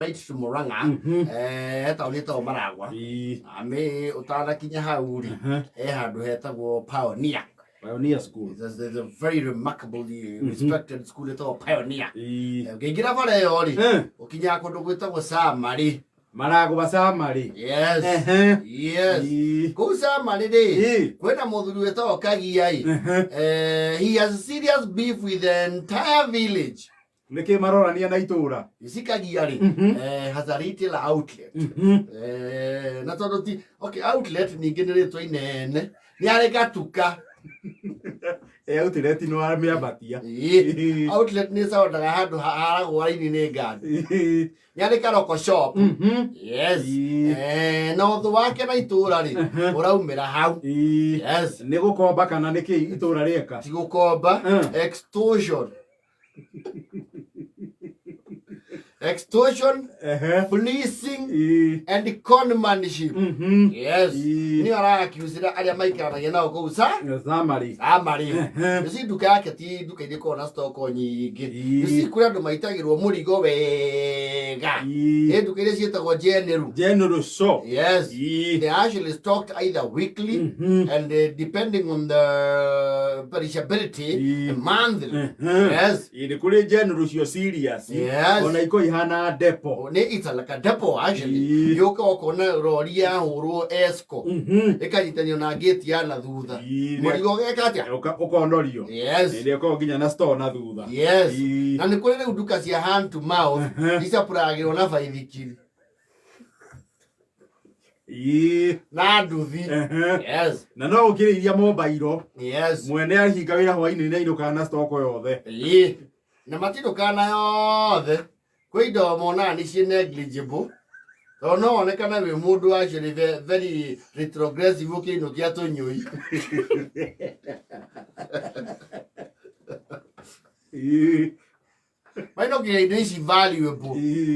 Right to Murang'a, he taũni ĩtagwo Maragwa. Amĩ ũtanakinya hau rĩ, he handũ hetagwo Pioneer. Pioneer School. There's a very remarkably respected school ĩtagwo Pioneer. Ũngĩingĩra bara ĩyo rĩ, ũkinyaga kũndũ gwĩtagwo Samarĩ. Maragwa Samarĩ. Yes. Yes. Kũu Samarĩ rĩ, kwĩna mũthuri wĩtagwo Kagia ĩ. He has serious beef with the entire village. Nĩkĩ marorania na itũra? Ici Kagia rĩ, has a retail outlet. Na tondũ ti okay, outlet ningĩ nĩ rĩtwa inene, nĩ arĩ gatuka. Outlet nĩ wamĩambatia. Ĩĩ. Outlet nĩ ĩcoundaga handũ haragwo raini nĩ ngari. Nĩ arĩ karoko shop. Yes. Na ũthũ wake na itũra rĩ, ũraumĩra hau. Yes. Nĩ gũkomba kana nĩ kĩ itũra rĩeka? Ti gũkomba, extortion. Extortion, fleecing and conmanship. Yes. Nĩyo arakiucĩra arĩa maikaranagia nao kũu sa Samari. Samari. Ici nduka yake ti nduka iria ikoragwo na stock nyingĩ. Ici kũrĩ andũ maitagĩrwo mũrigo wega. Nĩ nduka iria ciĩtagwo general. General shop. Yes. They actually stocked either weekly and depending on the perishability, monthly. Yes. Nĩ kũrĩ general cio serious. Yes. Ona iko ihana depo. Nĩ it's like a depot actually. Yũka ũkona rori yahũrwo esco ĩkanyitanio na gate ya na thutha. Mũrigo ũgeka atĩa? Ũkonorio. Yes. Ĩrĩa ĩkoragwo nginya na store na thutha. Yes. Na nĩ kũrĩ rĩu nduka cia hand to mouth icapũragĩrwo na baithikiri na nduthi. Yes. Na no ũkĩrĩiria mobairo. Yes. Mwene ahinga wĩra hwainĩ nĩ ainũkaga na stock yothe. Ĩĩ. Na matinũkaga na yothe. Kwĩ indo monaga nĩ ciĩ negligible. Tondũ no wonekane wĩ mũndũ actually very retrogressive ũkĩinũkia tũnyũi. Mainũkia indo ici valuable.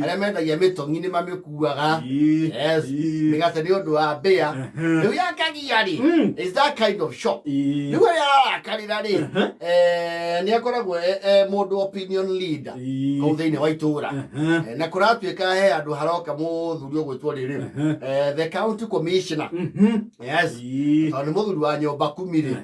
Arĩa mendagia mĩtong'i nĩ mamĩkuaga. Yes. Mĩgate nĩ ũndũ wa mbĩa. Rĩu yakagia rĩ, is that kind of shop. Rĩu arĩa arakarĩra rĩ, nĩ akoragwo e mũndũ opinion leader kũu thĩinĩ wa itũra. Na kũratuĩka he andũ haroka mũthuri ũgwĩtwo rĩrĩ, the county commissioner. Yes. Tondũ nĩ mũthuri wa nyũmba kumi rĩ,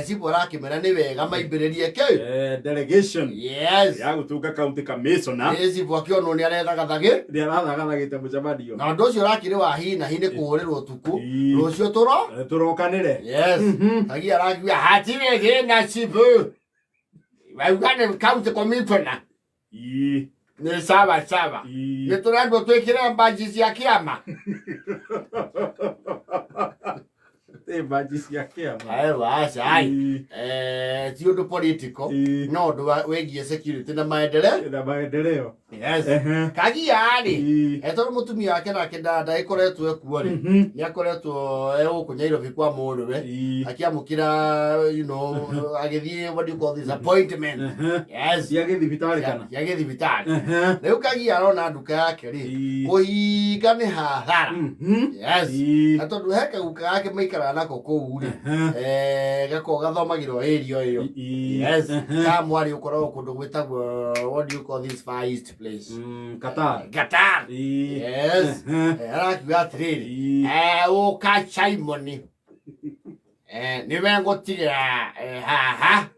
cibũ arakĩmera nĩ wega maimbĩrĩrie kĩ. Delegation Yes. Ya gũtunga county commissioner. Ĩ cibũ akĩonwo nĩ arethagathaga. Nĩ arathagathagĩte mũcemanio. Na ũndũ ũcio ũrakĩrĩ wa hi na hi nĩ kũhũrĩrwo ũtukũ. Rũciũ tũro. Tũrokanĩre. Yes. Kagia arakiuga hatirĩ thĩna cibũ. Wauga nĩ county commissioner. Nĩ sawa sawa. Nĩ tũrendwo twĩkĩre mbanji cia kĩama. Ĩ mbanji cia kĩama. Aiwa aca ai. Ti ũndũ political no ũndũ wĩgiĩ security na maendeleo. Na maendeleo. Yes. Kagia rĩ, tondũ mũtumia wake nake ndagĩkoretwo ekuo rĩ, nĩ akoretwo e gũkũ Nairobi kwa mũrũwe akĩamũkĩra, agĩthiĩ, what do you call this, appointment. Yes. Cia gĩthibitarĩ kana? Cia gĩthibitarĩ. Rĩu Kagia arona nduka yake rĩ, kũhinga nĩ hathara. Yes. Na tondũ he kaguka gake maikaraga nako kũu rĩ, gakoragwo gathomagĩrwo area ĩyo. Yes. Ka mwarĩ ũkoragwo kũndũ gwĩtagwo, what do you call this Far East place? Qatar. Qatar. Yes. Arakiuga atĩrĩrĩ, ũka Simon, nĩwe ngũtigĩra haha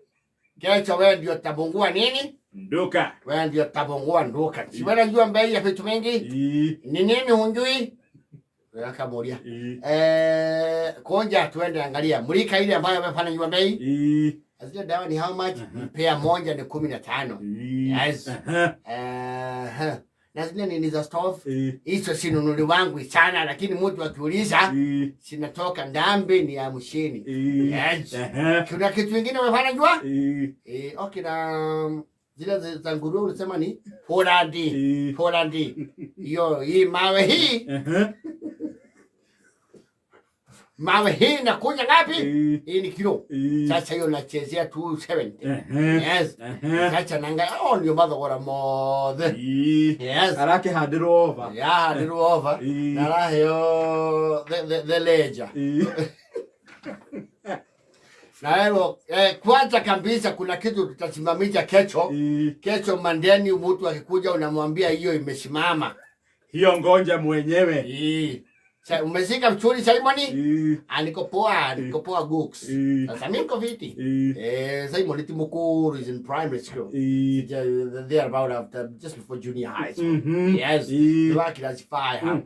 kesho, wewe ndio utabungua nini? Nduka. Wewe ndio utabungua nduka. Si wewe unajua bei ya vitu mingi? Ni nini hunjui? Akamuuria. Konja tuende angalia. Mulika ile ambayo amefanya nyua bei. Zile dawa ni how much? Pea moja ni 15. Yes. Na zile nini za stove? Hizo sinunuli wangu sana, lakini mtu akiuliza sinatoka ndambi ni ya mshini. Yes. Kuna kitu kingine umefanya jua? Okay, na zile za nguruwe ulisema ni Holandi. Holandi. Hiyo hii mawe hii. Mawe hii inakuja ngapi? Hii ni kilo. Sasa hiyo nachezea 270. Yes. Sasa nanga oh ndio mathogora mothe. Yes. Arakihandirwo over. Ya handirwo over. Na araheo the ledger. Na hilo, kwanza kabisa kuna kitu tutasimamisha kesho. Kesho mandeni mtu akikuja unamwambia hiyo imesimama. Hiyo ngonja mwenyewe. Ii. Sa, umeshika mchuri Simoni? Ii. Ah, niko poa, niko poa gooks. Ii. Sasa mimi niko fiti. Ii. Eh, Simon ti mukuru is in primary school. Ii. There about after just before junior high school. Yes. Ii. Nĩ wa class 5.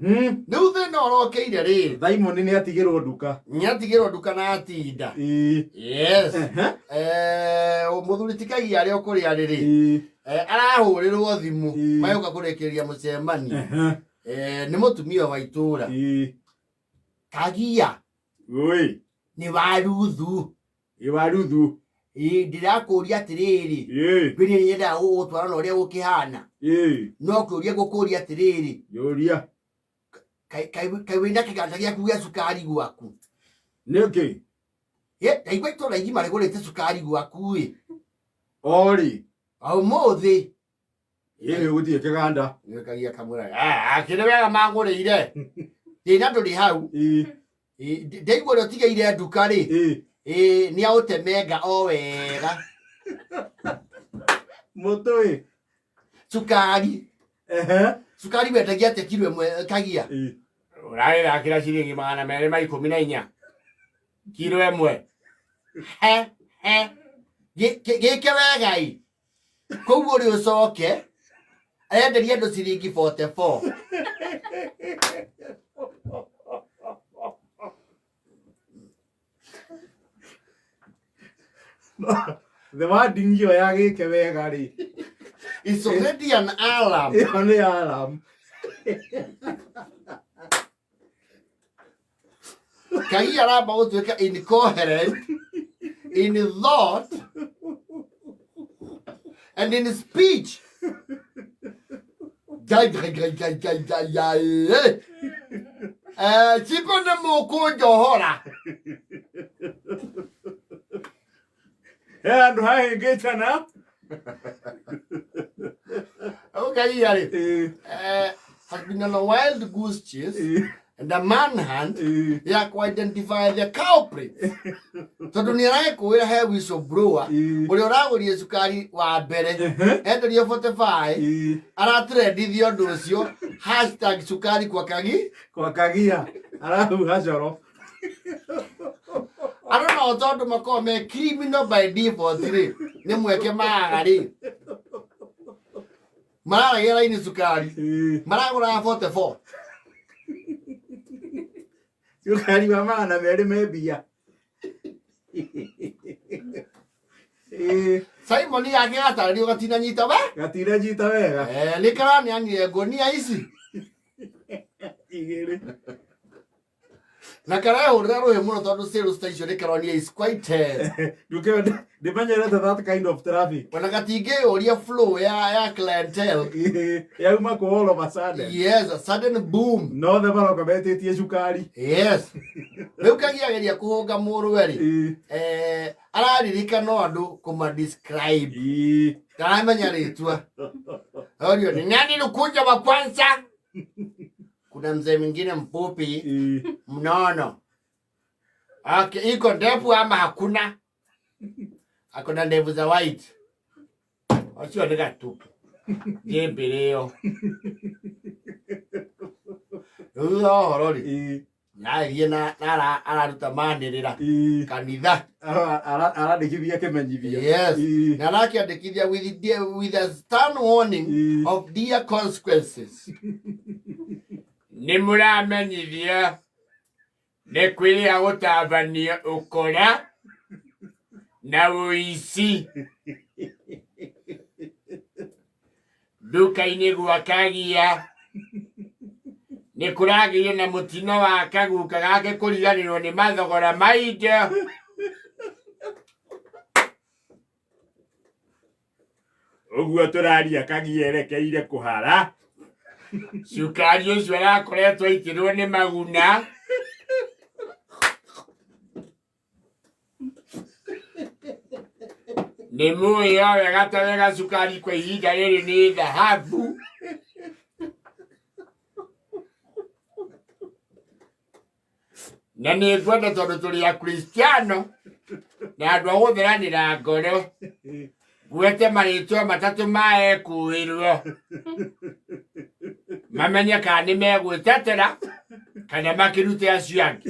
Rĩu thĩna ũrokeire rĩ, Simon nĩ atigĩrwo nduka. nĩatigĩrwo nduka na atinda. Ii. Yes. Ehe. Eh, mũthuri ti Kagia arĩa ũkũrĩa rĩrĩ. Ii. Eh, arahũrĩrwo thimũ Ii. magĩũka kũrĩkĩrĩria mũcemanio. Ehe. Eh, nĩ mũtumia wa itũra. Ii. Kagia Oi. nĩ wa Ruthu. Ĩ wa Ruthu. Ĩ, ndĩrakũria atĩrĩrĩ, Ĩ. kwĩ niĩ nyendaga gũgũtwara na ũrĩa gũkĩhana. Ĩ. No kũria ngũkũria atĩrĩrĩ, Yũria. kaĩ wĩna kĩganda gĩaku gĩa cukari gwaku? Nĩkĩ? Ĩ, ndaigua itũra igima rĩgũrĩte cukari gwaku ĩ. Orĩ. Ũmũthĩ. Ĩ nĩ gũtirĩ kĩganda. Nĩ Kagia kamwĩra, "Ah, akĩrĩ wega mangũrĩire." Thĩna ndũrĩ hau. Ĩ. Ĩ, ndaigua ũrĩa ũtigĩire nduka rĩ, Ĩ. ĩ, nĩ aũtemenga o wega. Mũtũ ĩ. Cukari. Ehe. Cukari wendagia atĩa kiro ĩmwe Kagia? Ĩ. Ũragĩthakĩra ciringi 214 kiro ĩmwe. He, he. Gĩke wega ĩ. Koguo rĩ ũcoke arenderia andũ ciringi 44. The wording ĩyo ya gĩke wega rĩ. It's already an alarm. Ĩyo nĩ alarm. Kagia aramba gũtuĩka incoherent in thought and in speech. Gai, gai, gai, gai, gai, gai, gai. Eh, Chipo nĩ mũkũnjohora. He handũ hahĩngĩcana. Kagia rĩ, Ĩ. has been on a wild goose chase Ĩ. and a manhunt Ĩ. ya kũ-identify the culprit. Tondũ nĩ arekũĩra he whistleblower Ĩ. ũrĩa ũragũrire cukari wa mbere Ehe. enderio 45 Ĩ. aratrendithia ũndũ ũcio hashtag cukari kwa Kagi. Kwa Kagia. Arahuha coro. Andũ nao tondũ makoragwo me criminal by default rĩ, nĩ mweke maraga rĩ, mararagia raini cukari Ĩ. maragũraga 44. Cukari wa 200 me mbia. Ĩ. Simon yake gatarĩrio gatinanyita we. Gatinanyita wega. Eh, nĩ karaneanire ngũnia ici Igĩrĩ. na karehũrĩra rũhĩ mũno tondũ sales ta icio nĩ karonia is quite Nduka ĩyo ndĩmenyerete that kind of traffic. ona gatingĩyũria flow ya clientele. Ĩ. Yauma kũ all of a sudden. Yes, a sudden boom. Nothe maroka metĩtie cukari. Yes. Rĩu Kagia ageria kũhũnga mũrũwe rĩ, Ĩ. eh, araririkana o andũ kũma describe. Ĩ. Ndaramenya rĩtwa. Orio ni nani lukuja wa kwanza? Kuna mzee mwingine mfupi Ĩ. mnono. Okay, iko ndefu ama hakuna? Ako na ndevu za white. Ũcio nĩ gatupu. Jembe ĩyo. Rĩu thutha wa ũhoro rĩ, Ĩ. nathiĩ na araruta manĩrĩra Ĩ. kanitha. Arandĩkithia kĩmenyithia. Yes. Ĩ. Na arakĩandĩkithia with a stern warning Ĩ. of dire consequences. Nĩ mũramenyithia nĩ kwĩrĩha gũtabania ũkora na ũici nduka-inĩ gwa Kagia nĩ kũragĩire na mũtino wa kaguka gake kũriganĩrwo nĩ mathogora ma indo. Ũguo tũraria Kagia erekeire kũhara cukari ũcio arakoretwo aitĩrwo nĩ maguna. Nĩ mũĩ o wega ta wega cukari kwa ihinda rĩrĩ nĩ thahabu. Na nĩ ngwenda tondũ tũrĩ akristiano na andũ a gũtheranĩra ngoro, ngwete marĩtwa matatũ ma ekũĩrwo. Mamenye kana nĩ megwĩtetera kana makĩrute acio angĩ.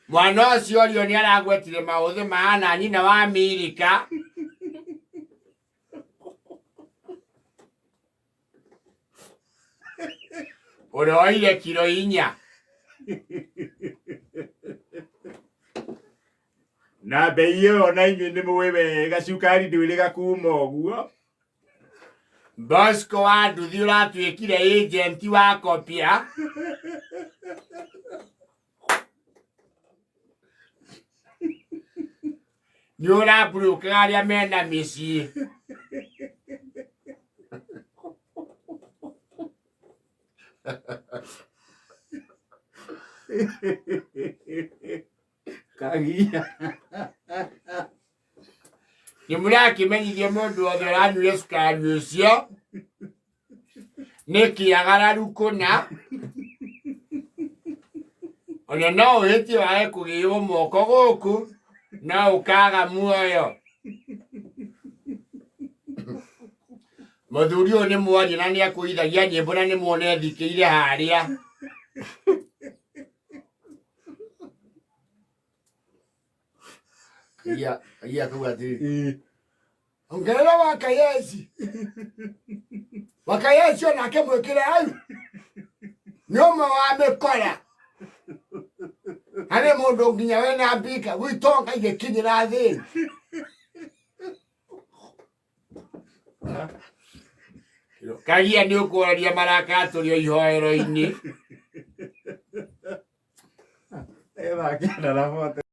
Mwana ũcio ũrio nĩ aragwetire maũthĩ mahana nyina wa Amerika. Ũroire kiro 4. Na bei ĩyo na inyuĩ nĩ mũĩ wega cukari ndwĩrĩga kuma ũguo. Bosco wa nduthi ũratuĩkire agent wa kopia. Nĩ ũramburukaga arĩa mena mĩciĩ. Kagia. Nĩ mũrakĩmenyithio mũndũ wothe ũranyuire cukari ũcio nĩ kĩagararu kũna. Ona no ũhĩtie wage kũgĩrwo moko gũkũ no ũkaga muoyo. Mũthuri ũyũ nĩ mwaria na nĩ akũithagia nyĩmbo na nĩ muone thikĩire harĩa. Ia kau atĩrĩ. Ongerera wakayeci. Wakayeci onake mwĩkĩre hau. Nĩ ũmwe wa mĩkora. Harĩ mũndũ nginya wĩna mbika gwitonga igĩkinyĩra thĩ. Kagia nĩ ũkũraria marakara tũrĩ o ihoero-inĩ. Ĩthakĩra na bote.